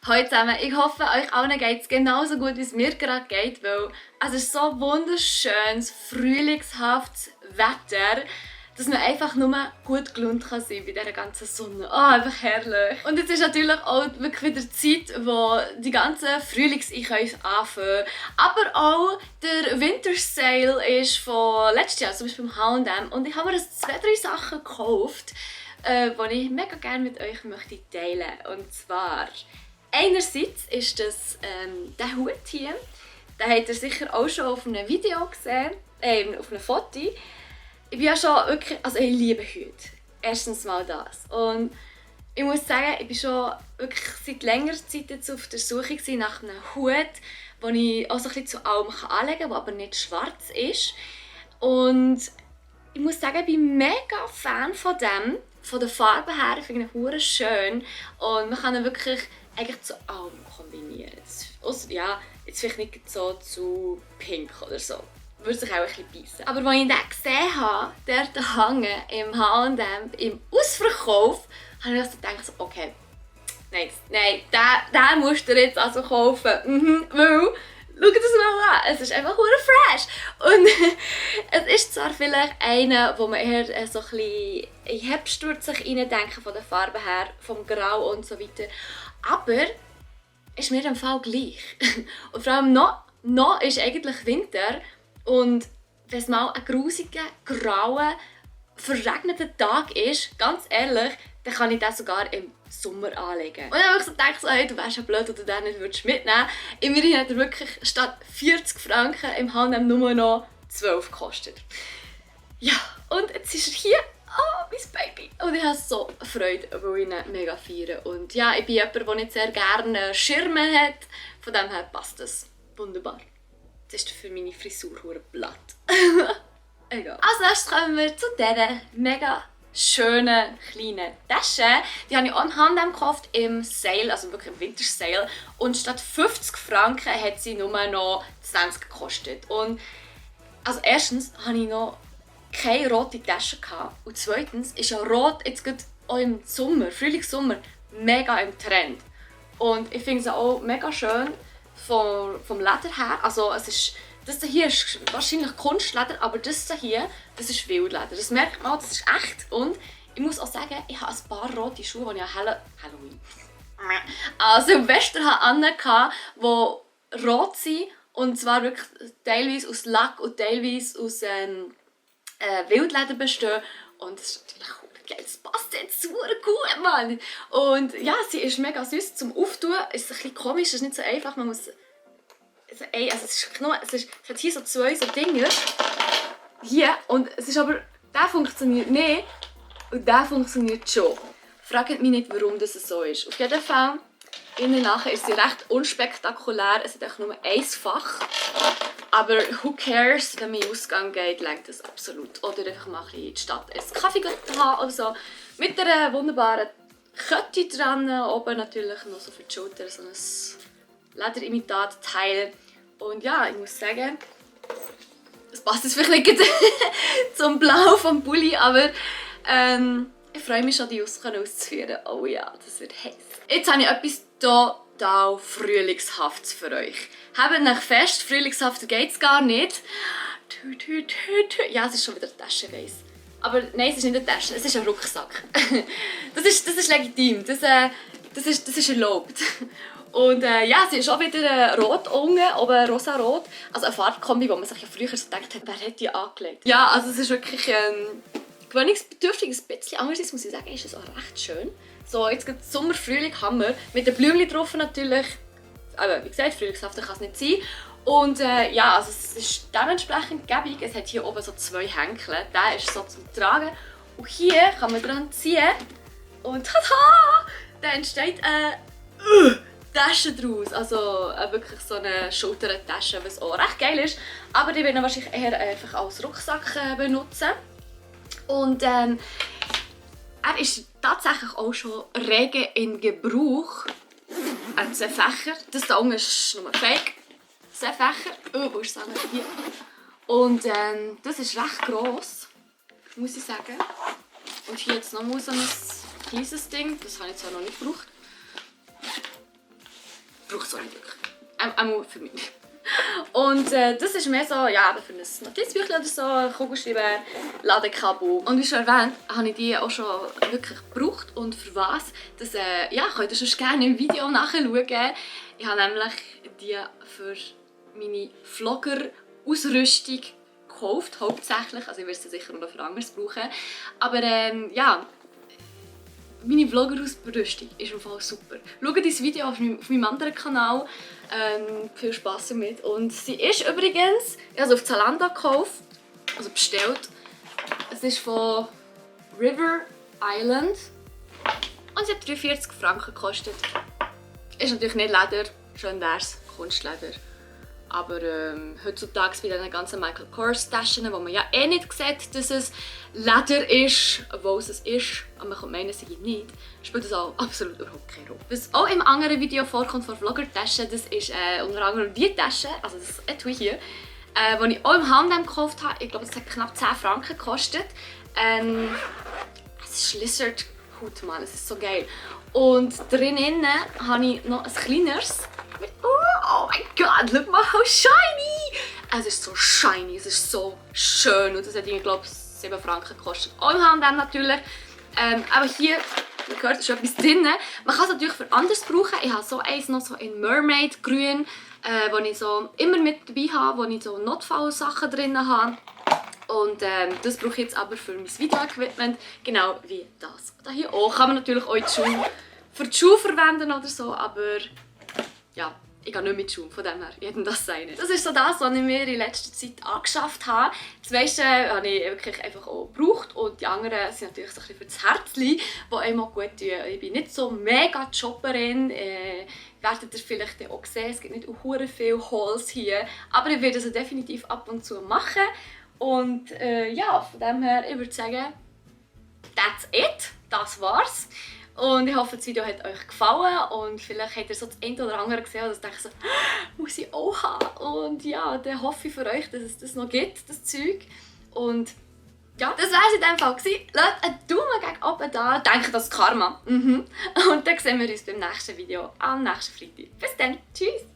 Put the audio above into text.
Hallo zusammen, ich hoffe, euch allen geht es genauso gut, wie es mir gerade geht, weil es ist so wunderschönes, frühlingshaftes Wetter, dass man einfach nur gut gelaunt kann sein bei dieser ganzen Sonne. Einfach herrlich. Und jetzt ist natürlich auch wirklich wieder Zeit, wo die ganzen Frühlingseinkäufe anfangen. Aber auch der Winter Sale ist von letztes Jahr, zum Beispiel im H&M. Und ich habe mir 2-3 Sachen gekauft, die ich mega gerne mit euch möchte teilen. Und zwar einerseits ist das der Hut hier. Den habt ihr sicher auch schon auf einem Video gesehen, auf einem Foto. Ich bin ja schon wirklich, also ich liebe Hüte. Erstens mal das. Und ich muss sagen, ich bin schon wirklich seit längerer Zeit jetzt auf der Suche nach einem Hut, den ich auch so ein bisschen zu allem anlegen kann, der aber nicht schwarz ist. Und ich muss sagen, ich bin mega Fan von dem. Von der Farbe her, ich finde ihn hure schön. Und man kann ihn wirklich eigentlich zu allem kombinieren. Ja, jetzt vielleicht nicht so zu pink oder so. Würde sich auch ein bisschen beißen. Aber als ich den gesehen habe, dort hängen im H&M, im Ausverkauf, habe ich gedacht, okay, nein, den musst du jetzt also kaufen. Weil, schau das mal an, es ist einfach hure fresh. Und es ist zwar vielleicht einer, wo man eher so ein bisschen in Herbst reindenken von der Farbe her, vom Grau und so weiter. Aber ist mir im Fall gleich. Und vor allem noch ist eigentlich Winter. Und wenn es mal ein grusiger, grauer, verregneter Tag ist, ganz ehrlich, dann kann ich das sogar im Sommer anlegen. Und dann habe ich so gedacht, hey, du wärst ja blöd, oder den nicht mitnehmen würdest. Immerhin hat er wirklich statt 40 Franken im H&M nur noch 12 gekostet. Ja, und jetzt ist er hier. Oh, mein Baby. Und ich habe so Freude, weil ich ihn mega feiere. Und ja, ich bin jemand, der nicht sehr gerne Schirme hat. Von dem her passt das wunderbar. Das ist für meine Frisur blatt. Egal. Als nächstes kommen wir zu dieser mega schönen kleinen Tasche. Die habe ich auch im H&M gekauft im Sale, also wirklich im Wintersale. Und statt 50 Franken hat sie nur noch 20 gekostet. Und also erstens habe ich noch keine rote Tasche gehabt. Und zweitens ist ja Rot jetzt gerade auch im Sommer, Frühlingssommer, mega im Trend. Und ich finde es auch mega schön vom Leder her. Also das hier ist wahrscheinlich Kunstleder, aber das hier, das ist Wildleder. Das merkt man, das ist echt. Und ich muss auch sagen, ich habe ein paar rote Schuhe, die ich Halloween, also Silvester hatte, die rot sind. Und zwar wirklich teilweise aus Lack und teilweise aus Wildleder bestehen. Und das ist natürlich geil, das passt jetzt super gut, Mann. Und ja, sie ist mega süß zum Auftun. Es ist ein bisschen komisch, es ist nicht so einfach. Man muss es hat hier so 2 so Dinge. Hier. Und es ist aber, der funktioniert nicht und der funktioniert schon. Fragt mich nicht, warum das so ist. Auf jeden Fall, innen nachher ist sie recht unspektakulär. Es hat nur ein Fach. Aber who cares, wenn man in den Ausgang geht, reicht das absolut. Oder einfach mal in die Stadt einen Kaffee haben oder so. Mit einer wunderbaren Kette dran. Oben natürlich noch so für die Schulter so ein Lederimitat-Teil. Und ja, ich muss sagen, es passt jetzt vielleicht nicht zum Blau vom Pulli, aber ich freue mich schon, die auszuführen. Oh ja, das wird heiß. Jetzt habe ich etwas total Frühlingshaftes für euch. Habt euch fest, frühlingshafter geht es gar nicht. Ja, es ist schon wieder eine Tasche, weiss. Aber nein, es ist nicht eine Tasche, es ist ein Rucksack. Das ist legitim, das ist erlaubt. Und ja, sie ist auch wieder rot unten, oben rosa-rot. Also eine Farbkombi, wo man sich ja früher so gedacht hat, wer hat die angelegt? Ja, also es ist wirklich gewöhnungsbedürftig, ein bisschen. Andererseits muss ich sagen, ist es auch recht schön. So, jetzt geht Sommer, Frühling, Hammer. Mit den Blümchen drauf natürlich. Aber wie gesagt, frühlingshafter kann es nicht sein. Und ja, also es ist dementsprechend gäbig. Es hat hier oben so 2 Henkel. Der ist so zum Tragen. Und hier kann man dran ziehen. Und tada! Da entsteht eine Tasche daraus. Also wirklich so eine Schultertasche, was auch recht geil ist. Aber die werden wahrscheinlich eher einfach als Rucksack benutzen. Und er ist tatsächlich auch schon rege in Gebrauch. 2 Fächer. Das da unten ist nur Fake. 2 Fächer. Oh, wo ist das hier? Und das ist recht gross, muss ich sagen. Und hier jetzt noch mal so ein kleines Ding. Das habe ich zwar noch nicht gebraucht. brauche es auch nicht wirklich. Auch für mich. Und das ist mehr so, ja, eben für ein Notizbüchlein oder so, Kugelschreiber, Ladekabel. Und wie schon erwähnt, habe ich die auch schon wirklich gebraucht. Und für was? Das ja, könnt ihr sonst gerne im Video nachschauen. Ich habe nämlich die für meine Vlogger-Ausrüstung gekauft, hauptsächlich. Also ich werde sie sicher noch für anderes brauchen. Aber ja, meine Vlogger-Ausrüstung ist im Fall super. Schaut dieses Video auf meinem anderen Kanal. Viel Spass damit. Und sie ist übrigens, ich habe sie auf Zalando gekauft, also bestellt. Es ist von River Island und sie hat 43 Franken gekostet. Ist natürlich nicht Leder, schön wär's, Kunstleder. Aber heutzutage bei diesen ganzen Michael Kors Taschen, wo man ja eh nicht sieht, dass es Leder ist, obwohl es ist, aber man kann meinen, es sei nicht, spielt das auch absolut überhaupt keine Rolle. Was auch im anderen Video vorkommt von Vlogger-Taschen, das ist unter anderem die Tasche, also das Etui hier, die ich auch im H&M gekauft habe. Ich glaube, es hat knapp 10 Franken gekostet. Es ist Lizard Hood, Mann, es ist so geil. Und drinnen habe ich noch ein kleineres. Oh mein Gott, look mal how shiny! Es ist so shiny, es ist so schön und das hat, ich glaube, 7 Franken gekostet. Auch im H&M natürlich. Aber hier, man hört, ist etwas drin. Man kann es natürlich für anderes brauchen. Ich habe so eins noch so in Mermaid Grün, wo ich so immer mit dabei habe, wo ich so Notfallsachen drin habe. Und das brauche ich jetzt aber für mein Video-Equipment, genau wie das. Da hier auch kann man natürlich auch für die Schuhe verwenden oder so, aber ja, ich gehe nicht mit Schuhen, von dem her, jedem das sein. Das ist so das, was ich mir in letzter Zeit angeschafft habe. Das meiste habe ich wirklich einfach auch gebraucht und die anderen sind natürlich so ein bisschen für das Herzchen, die einem auch gut tun. Ich bin nicht so mega Shopperin, werdet ihr vielleicht auch sehen, es gibt nicht auch viele Hauls hier, aber ich werde es definitiv ab und zu machen. Und ja, von dem her, ich würde sagen, that's it, das war's. Und ich hoffe, das Video hat euch gefallen und vielleicht habt ihr so das eine oder andere gesehen und das denkt so, muss ich auch haben. Und ja, dann hoffe ich für euch, dass es das noch gibt, das Zeug. Und ja, das war es in dem Fall. Lasst einen Daumen gegen oben da, denkt das Karma. Und dann sehen wir uns beim nächsten Video am nächsten Freitag. Bis dann, tschüss!